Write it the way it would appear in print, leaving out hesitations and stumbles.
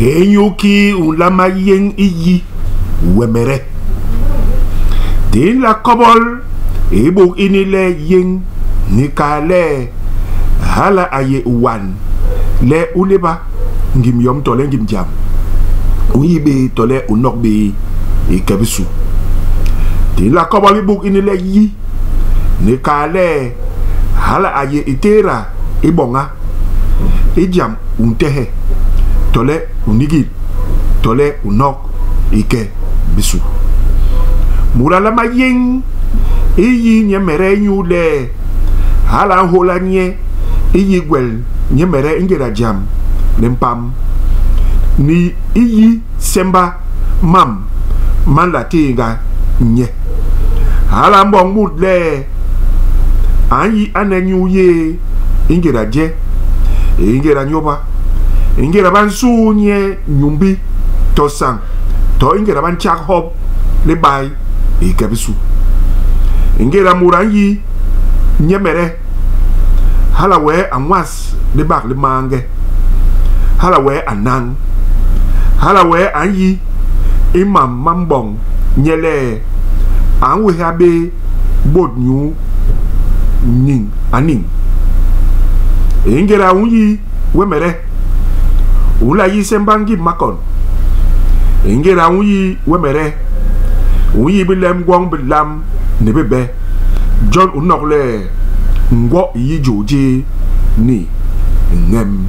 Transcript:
Inyuki u nlama yéñ i yi wemede? Di nla kobol i buk ini le yéñ ni kal le hala a yé u wan le u léba ngim yom tole ngim jam u nyi bé tole u nok bé i ke bisu. Di nla kobol i buk ini le yi ni kal le hala a yé i tééda i boña i jam u ntehe tole u nigil tole u nok i ke bisu. Mut a nlama yéñ i yi nyemede inyule hala a nhôla nye i yi gwel nyemede i ngéda jam li mpam, ni i yi semba mam ma nla tééñga nye. Hala a mboñ mut le a nyi ane nyuu yé i ngéda je, i ngéda nyôba, i ngéda ba nsuu nye nyumbi to sañ, to i ngéda ba ntjak hop libai i ke bisu. I ngéda mut a nyi nyemede, hala wee a nwas libak li mañge, hala wee a nañ, hala wee a nyi i mam ma mboñ nye le a nwéha bé bôt nyuu niñ a niñ. I ngéda u nyi wemede, u nla yi semba ngim makon. I ngéda u nyi wemede, u nyi bilem gwoñ bilam ni bibe. Jon u nok le ngwo i yi juu jé ni ñem.